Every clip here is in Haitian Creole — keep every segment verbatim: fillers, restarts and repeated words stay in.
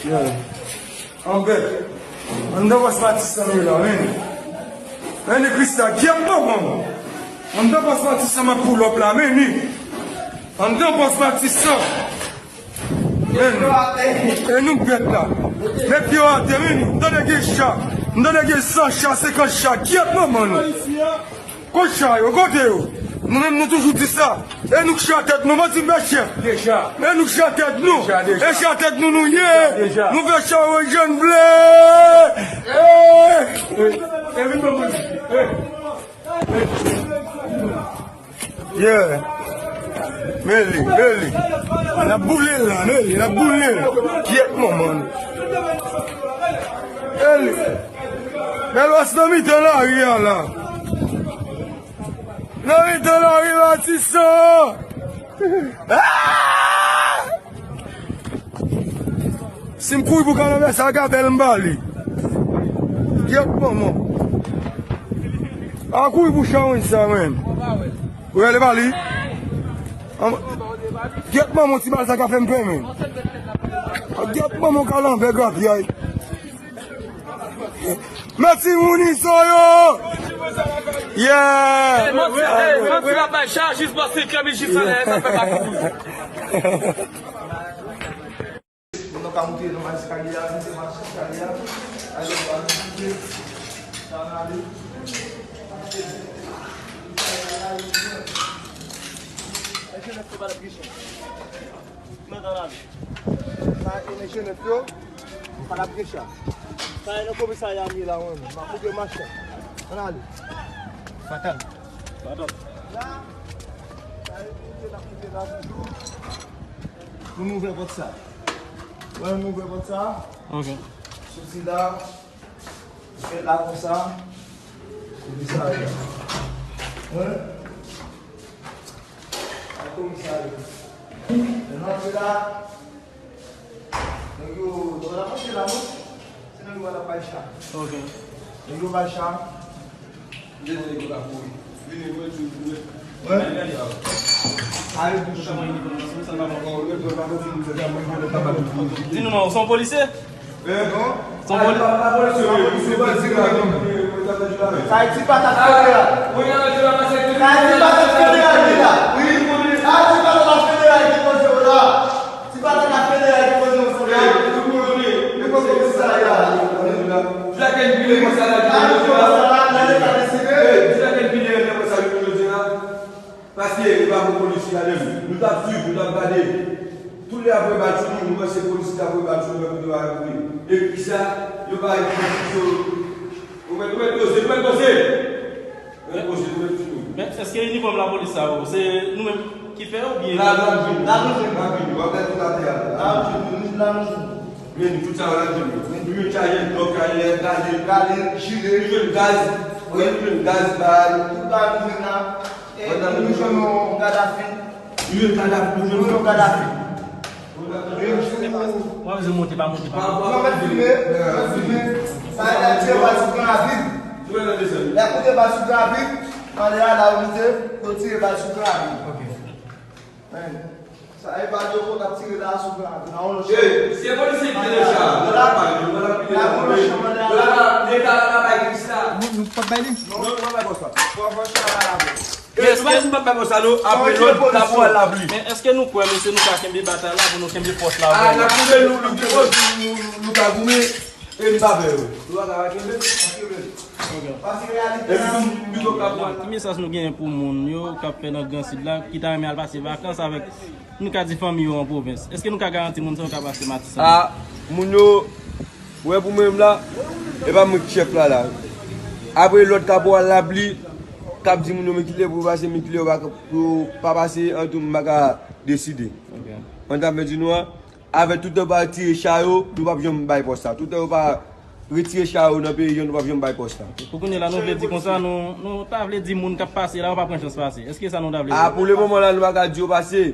Yeah. Anbèt. Anndan pòs Matisan nou ye la, men. Men li Krista, gyèt manman. Anndan pòs Matisan m ap pull up la, men li. Anndan pòs Matisan. Men. E nou bèt la. Met pye w atè, men li. M tande gen cha. M tande gen san cha, senkant cha. Gyèt manman nou. Kot cha yo, kote yo? Nou menm nou toujou di sa. E nou k cha tèt nou, mwen di m bèt chèf. Deja. E nou k cha tèt nou. Deja, deja. E cha tèt nou nou ye. Deja, deja. Nou fè cha yo jèn vle. E. E, e vin ban mwen. E. Yeah. Men li, men li. N ap boule l la, men li, n ap boule l. Gyèt manman. Men li. Men lòs nan mitan lari a la. Nan mitan lari Matisan. Ah! Si m kouri pou kanabè sa, gade l m ba li. Gyèt manman. A kouri pou chawony sa menm. Ou rele pa li? Anm-, gyèt manman ti bal sa ka fè m pè menm. Gyèt manman kalanbè grapyay. Mèt timoun izo yo. Yeah. Mwen ti la bay cha jis pase krèm jis anlè sa fè pa kouri. Moun nan ka moute nan eskalye a, moute mache eskalye a. Ale, ale, moute. Sa n ale. Enjenè, se pa la pwisan. Mwen nan lari. Sa e enjenè yo, pa la pwisan. Sa e nan komisarya m ye la, mwen menm. M ap moute mache. Ann ale. Fatal. Fatal. La, sa e moute, n ap moute la toujou. Nou, nou ouvè pòt sa. Wè, nou ouvè pòt sa. Ok. Soti la. Fè la konsa. Komisarya. Wi. Komisarya. Lè n antre la, nèg yo, lè n ap antre la, non? Se nèg yo pa t ap bay cha. Ok. Nèg yo bay cha. Vini, mwen, mwen, mwen. Di nou non, ou se yon polisye? Ou se yon polisye? Sa e ti patat federal. Sa e ti patat federal ki la. Sa e ti patat federal ki poze yo la. Ti patat federal ki poze yo sou la. Li poze yo sou la. Jacqueline Pillay konsa la. Jacqueline Pillay konsa la. Paske e pa pou polis ki ale, nou t ap swiv, nou t ap gade. Tout lè apre bati nou, nou panse polis ki apre bati nou, men kote yo arive. Epi sa, yo pa ekri sou. Nou mèt, nou mèt poze, nou mèt poze. Nou mèt poze, nou mèt fini. Men èske inifòm lapolis sa yo, se nou menm ki fè yo oubyen? La, la, nou jwenn, la, nou jwenn, la, nou jwenn, w ap gade tout atè a la. La, nou jwenn, nou jwenn, la, nou jwenn. Men nou tout sa yo la jwenn. Nou jwenn chajè, dòk chajè, gade, gade, jile, nou jwenn gaz, nou jwenn gaz, bay. Tout bagay nou jwenn la. E, nou jwenn yon Kadafi. Nou jwenn Kadafi, nou jwenn yon Kadafi. Mwen bezwen monte, pa monte, pa monte. Non, mèt filme, mèt filme. Sa e lè tire bal sou Gran Ravin. Lè koute bal sou Gran Ravin, anlè a la ou moute, yo tire bal sou Gran Ravin. Ok. Men, sa e bal yo konn ap tire la sou Gran Ravin. Nan yon lòt chanm. Se polisye ki te nan cha. Yo la, yo la, yo la, yo la, Leta la bay Krista. Nou, nou pa bay li? Non, nou pa bay konsa. Fò, fò cha la lave. Mesye, nou pa, nou pa bay konsa, non. Apre lòd, kaporal la vle. Men èske nou kwè, mesye, nou ka kenbe batay la pou nou kenbe pòs la? Ah, n ap kenbe, nou, nou, nou, nou, nou ka goumen, e nou pa pè, wi. Nou pa ka kenbe, n ap kenbe. Epi tou, nou pito kaporal. Ki mesaj nou genyen pou moun yo k ap fè nan Gran Sid la, ki ta renmen al pase vakans avèk, nou ka di, fanmi yo an pwovens? Èske nou ka garanti moun sa yo ka pase Matisan? Ah, moun yo, Ou wè pou mwen menm la, e pa mwen ki chèf la la. Apre lòd kaporal la vle, k ap di moun yo men kilè pou yo pase, men kilè yo pa, pou yo pa pase, an tou m pa ka deside. Ok. Mwen ta vle di nou an, avè tout tan pa retire cha yo, nou p ap janm bay pòs la. Tout tan yo pa retire cha yo nan peyi an, nou p ap janm bay pòs la. Pou kounye a la, nou vle di konsa, nou, nou ta vle di moun k ap pase la, yo pa pran chans pase. Èske sa nou ta vle di? A, pou le moman la, nou pa ka di yo pase.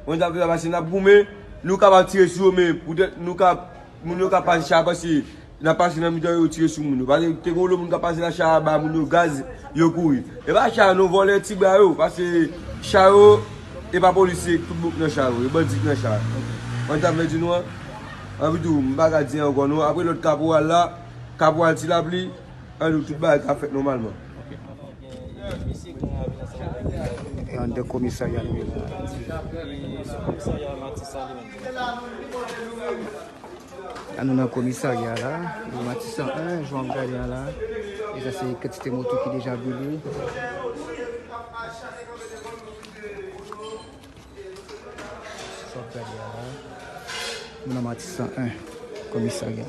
Mwen ta vle pase, n ap goumen, nou kapab tire sou yo, men poutèt nou ka Moun yo ka pase cha, pase, n ap pase nan mitan yo, yo tire sou moun yo. Paske te gen yon lòt moun k ap pase nan cha a, ba moun yo gaz, yo kouri. E pa cha, non, vòlè ti bra yo, paske cha yo, e pa polisye, tout bouk nan cha yo, e bandi k nan cha. Mwen ta vle di nou an. Anpi tou, m pa ka di ankò non. Apre lòt kaporal la, kaporal Ti Lapli, ann nou tout bagay ka fèt nòmalman. E anndan komisarya nou ye la. La nou nan komisarya la, nou Matisan en, jan w ap gade a la. E sa se kantite moto ki deja brile. Sa w ap gade a la, nou nan Matisan en, komisarya.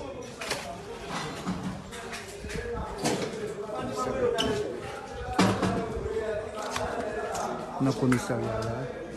Nan komisarya la.